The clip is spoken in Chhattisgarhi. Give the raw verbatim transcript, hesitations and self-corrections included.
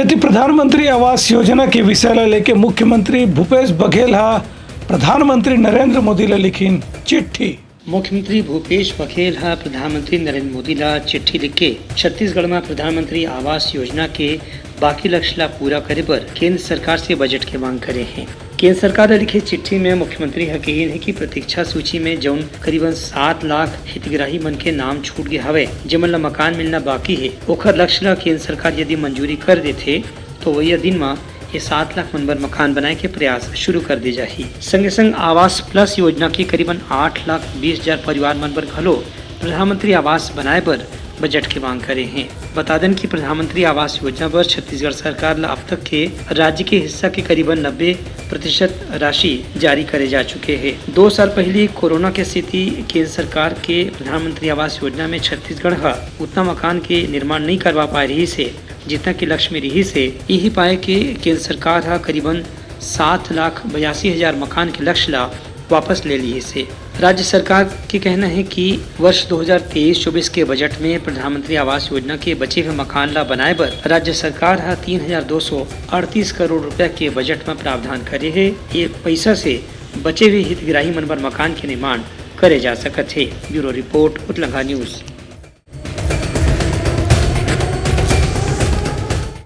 यदि प्रधानमंत्री आवास योजना के विषय ल लेके मुख्यमंत्री भूपेश बघेल ह प्रधानमंत्री नरेंद्र मोदी ल लिखिन चिट्ठी। मुख्यमंत्री भूपेश बघेल ह प्रधानमंत्री नरेंद्र मोदी ल चिट्ठी लिख के छत्तीसगढ़ म प्रधानमंत्री आवास योजना के बाकी लक्ष्य ल पूरा करे बर केंद्र सरकार से बजट के मांग करे हे। केंद्र सरकार ल लिखे चिट्ठी में मुख्यमंत्री ह कहिन हे कि प्रतीक्षा सूची में जउन करीबन सात लाख हितग्राही मन के नाम छूट गे हवय, जेमन ल मकान मिलना बाकी हे, ओखर लक्ष्य ल केंद्र सरकार यदि मंजूरी कर देथे, तो वइया दिन म ये सात लाख मन बर मकान बनाए के प्रयास शुरू कर दे जाही। संगे संग आवास प्लस योजना के करीबन आठ लाख बीस हजार परिवार मन बर घलो प्रधानमंत्री आवास बनाए बर बजट के मांग करे हे। बता देन कि प्रधानमंत्री आवास योजना बर छत्तीसगढ़ सरकार ल अब तक के राज्य के हिस्सा के करीबन नब्बे प्रतिशत राशि जारी करे जा चुके हे। दो साल पहिली कोरोना के सेती केंद्र सरकार के प्रधानमंत्री आवास योजना में छत्तीसगढ़ ह उतना मकान के निर्माण नइ करवा पाए रिहिस हे, जितना के लक्ष्य में रिहिस हे। यही पाए के केंद्र सरकार ह करीबन सात लाख बयासी हजार मकान के लक्ष्य ला वापस ले लिहिस हे। राज्य सरकार के कहना हे कि वर्ष दो हज़ार तेईस चौबीस के बजट में प्रधानमंत्री आवास योजना के बचे हुए मकान ला बनाए बर राज्य सरकार ह तीन हजार दो सौ अड़तीस करोड़ रुपया के बजट म प्रावधान करे हे। ये पइसा से बचे हुए हितग्राही मन बर मकान के निर्माण करे जा सकत हे। ब्यूरो रिपोर्ट, उतलंघा न्यूज।